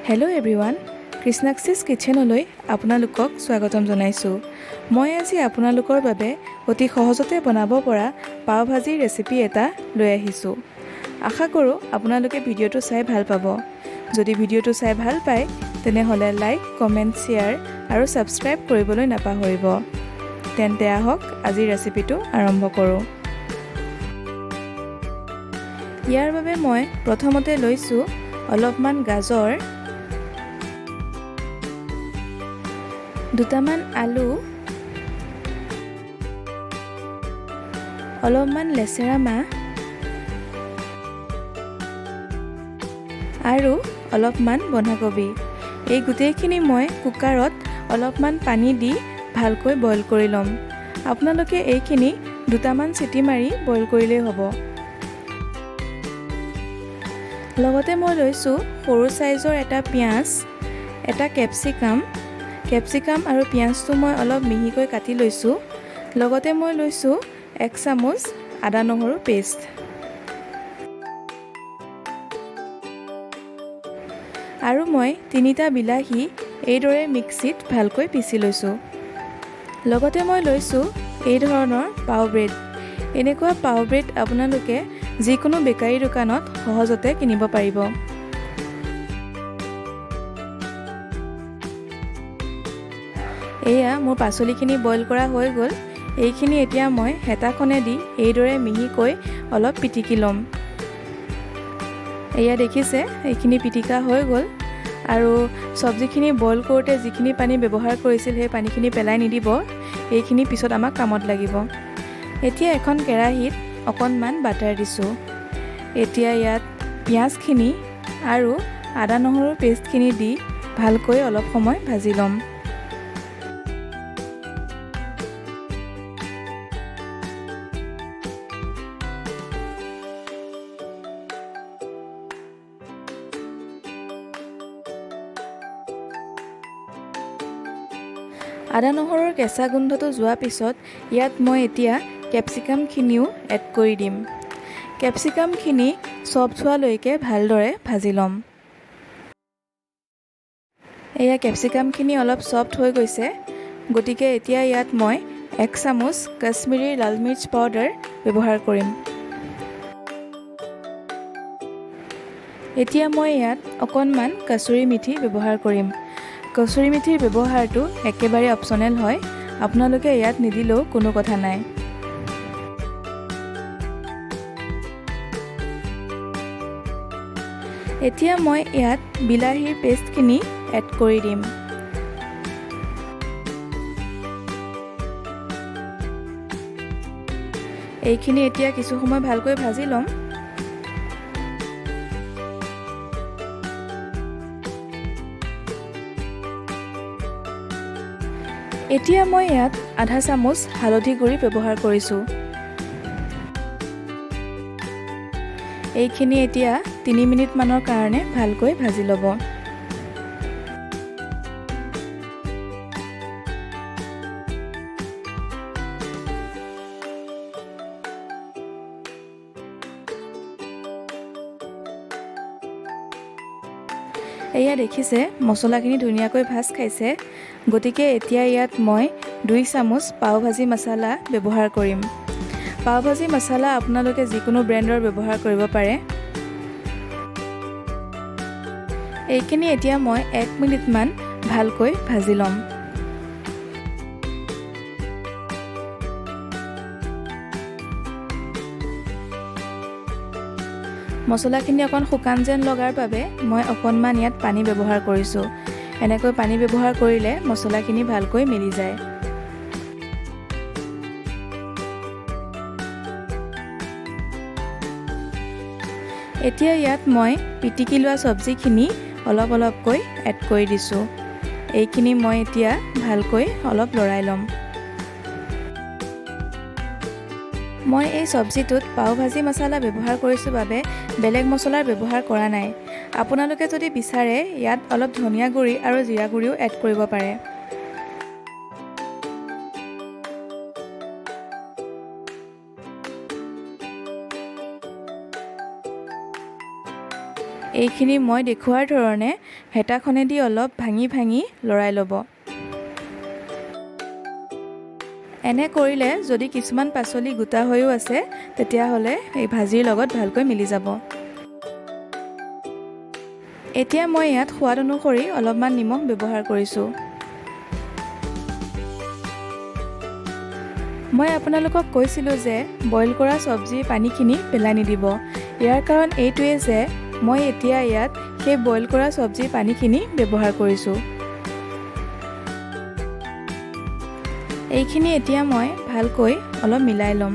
Hello' everyone, কৃষ্ণাক্ষীজ কিটচেনলৈ আপোনালোকক স্বাগতম জনাইছোঁ। মই আজি আপোনালোকৰ বাবে অতি সহজতে বনাব পৰা পাও ভাজিৰ ৰেচিপি এটা লৈ আহিছোঁ। আশা কৰোঁ আপোনালোকে ভিডিঅ'টো চাই ভাল পাব। যদি ভিডিঅ'টো চাই ভাল পায়, তেনেহ'লে লাইক, কমেণ্ট, শ্বেয়াৰ আৰু ছাবস্ক্ৰাইব কৰিবলৈ নাপাহৰিব। তেন্তে আহক, আজিৰ ৰেচিপিটো আৰম্ভ কৰোঁ। ইয়াৰ বাবে মই প্ৰথমতে লৈছোঁ অলপমান গাজৰ, দুটামান আলু, অলপমান লেচেৰা মাহ আৰু অলপমান বন্ধাকবি। এই গোটেইখিনি মই কুকাৰত অলপমান পানী দি ভালকৈ বইল কৰি ল'ম। আপোনালোকে এইখিনি দুটামান চিটি মাৰি বইল কৰিলেই হ'ব। লগতে মই লৈছোঁ সৰু চাইজৰ এটা পিঁয়াজ, এটা কেপচিকাম। কেপচিকাম আৰু পিঁয়াজটো মই অলপ মিহিকৈ কাটি লৈছোঁ। লগতে মই লৈছোঁ 1 চামুচ আদা নহৰু পেষ্ট আৰু মই তিনিটা বিলাহী এইদৰে মিক্সিত ভালকৈ পিচি লৈছোঁ। লগতে মই লৈছোঁ এই ধৰণৰ পাও ব্ৰেড। এনেকুৱা পাও ব্ৰেড আপোনালোকে যিকোনো বেকাৰী দোকানত সহজতে কিনিব পাৰিব। এয়া মোৰ পাচলিখিনি বইল কৰা হৈ গ'ল। এইখিনি এতিয়া মই হেতাখনেদি এইদৰে মিহিকৈ অলপ পিটিকি ল'ম। এয়া দেখিছে, এইখিনি পিটিকা হৈ গ'ল। আৰু চব্জিখিনি বইল কৰোঁতে যিখিনি পানী ব্যৱহাৰ কৰিছিল, সেই পানীখিনি পেলাই নিদিব। এইখিনি পিছত আমাক কামত লাগিব। এতিয়া এখন কেৰাহীত অকণমান বাটাৰ দিছোঁ। এতিয়া ইয়াত পিঁয়াজখিনি আৰু আদা নহৰু পেষ্টখিনি দি ভালকৈ অলপ সময় ভাজি ল'ম। আদা নহৰুৰ কেঁচা গোন্ধটো যোৱাৰ পিছত ইয়াত মই এতিয়া কেপচিকামখিনিও এড কৰি দিম। কেপচিকামখিনি চফ্ট হোৱালৈকে ভালদৰে ভাজি ল'ম। এয়া কেপচিকামখিনি অলপ চফ্ট হৈ গৈছে। গতিকে এতিয়া ইয়াত মই 1 চামুচ কাশ্মীৰী লাল মিৰ্চ পাউডাৰ ব্যৱহাৰ কৰিম। এতিয়া মই ইয়াত অকণমান কচুৰি মেথি ব্যৱহাৰ কৰিম। কচুৰি মেথিৰ ব্যৱহাৰটো একেবাৰে অপশ্যনেল হয়। আপোনালোকে ইয়াত নিদিলেও কোনো কথা নাই। এতিয়া মই ইয়াত বিলাহীৰ পেষ্টখিনি এড কৰি দিম। এইখিনি এতিয়া কিছু সময় ভালকৈ ভাজি ল'ম। এতিয়া মই ইয়াত আধা চামুচ হালধি গুড়ি ব্যৱহাৰ কৰিছোঁ। এইখিনি এতিয়া 3 মিনিটমানৰ কাৰণে ভালকৈ ভাজি ল'ব। এয়া দেখিছে, মছলাখিনি ধুনীয়াকৈ ভাজ খাইছে। গতিকে এতিয়া ইয়াত মই 2 চামুচ পাও ভাজি মছলা ব্যৱহাৰ কৰিম। পাও ভাজি মছলা আপোনালোকে যিকোনো ব্ৰেণ্ডৰ ব্যৱহাৰ কৰিব পাৰে। এইখিনি এতিয়া মই 1 মিনিটমান ভালকৈ ভাজি ল'ম। মছলাখিনি অকণ শুকান যেন লগাৰ বাবে মই অকণমান ইয়াত পানী ব্যৱহাৰ কৰিছোঁ। এনেকৈ পানী ব্যৱহাৰ কৰিলে মছলাখিনি ভালকৈ মিলি যায়। এতিয়া ইয়াত মই পিটিকি লোৱা চব্জিখিনি অলপ অলপকৈ এড কৰি দিছোঁ। এইখিনি মই এতিয়া ভালকৈ অলপ লৰাই ল'ম। মই এই চব্জিটোত পাও ভাজি মছলা ব্যৱহাৰ কৰিছোঁ বাবে বেলেগ মছলাৰ ব্যৱহাৰ কৰা নাই। আপোনালোকে যদি বিচাৰে, ইয়াত অলপ ধনিয়া গুড়ি আৰু জিৰা গুড়িও এড কৰিব পাৰে। এইখিনি মই দেখুওৱাৰ ধৰণে হেতাখনেদি অলপ ভাঙি ভাঙি লৰাই ল'ব। এনে কৰিলে যদি কিছুমান পাচলি গোটা হৈও আছে, তেতিয়াহ'লে এই ভাজিৰ লগত ভালকৈ মিলি যাব। এতিয়া মই ইয়াত সোৱাদ অনুসৰি অলপমান নিমখ ব্যৱহাৰ কৰিছোঁ। মই আপোনালোকক কৈছিলোঁ যে বইল কৰা চব্জিৰ পানীখিনি পেলাই নিদিব। ইয়াৰ কাৰণ এইটোৱে যে মই এতিয়া ইয়াত সেই বইল কৰা চব্জিৰ পানীখিনি ব্যৱহাৰ কৰিছোঁ। এইখিনি এতিয়া মই ভালকৈ অলপ মিলাই ল'ম।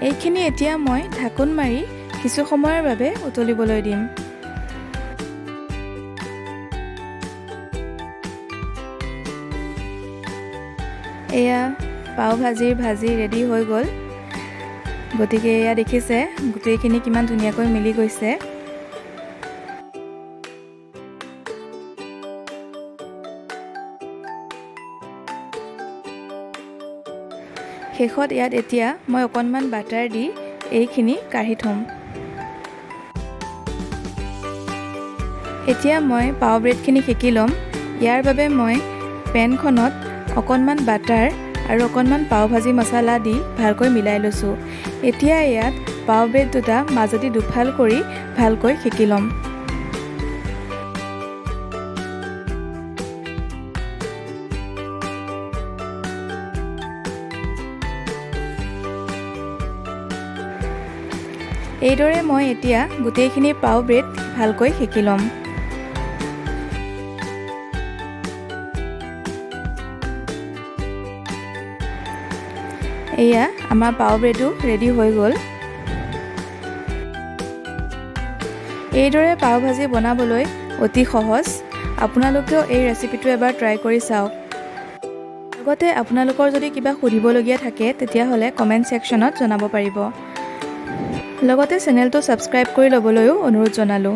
এইখিনি এতিয়া মই ঢাকোন মাৰি কিছু সময়ৰ বাবে উতলিবলৈ দিম। এয়া পাও ভাজিৰ ভাজি ৰেডি হৈ গ'ল। গতিকে এয়া দেখিছে, গোটেইখিনি কিমান ধুনীয়াকৈ মিলি গৈছে। শেষত ইয়াত এতিয়া মই অকণমান বাটাৰ দি এইখিনি কাঢ়ি থ'ম। এতিয়া মই পাও ব্ৰেডখিনি সেকি ল'ম। ইয়াৰ বাবে মই পেনখনত অকণমান বাটাৰ আৰু অকণমান পাও ভাজি মছলা দি ভালকৈ মিলাই লৈছোঁ। এতিয়া ইয়াত পাও ব্ৰেড দুটা মাজেদি দুফাল কৰি ভালকৈ সেকি ল'ম। এইদৰে মই এতিয়া গোটেইখিনি পাও ব্ৰেড ভালকৈ সেকি ল'ম। এয়া আমাৰ পাও ব্ৰেডো ৰেডি হৈ গ'ল। এইদৰে পাও ভাজি বনাবলৈ অতি সহজ। আপোনালোকেও এই ৰেচিপিটো এবাৰ ট্ৰাই কৰি চাওক। লগতে আপোনালোকৰ যদি কিবা সুধিবলগীয়া থাকে, তেতিয়াহ'লে কমেণ্ট ছেকশ্যনত জনাব পাৰিব। লগতে চেনেলটো ছাবস্ক্ৰাইব কৰি ল'বলৈও অনুৰোধ জনালোঁ।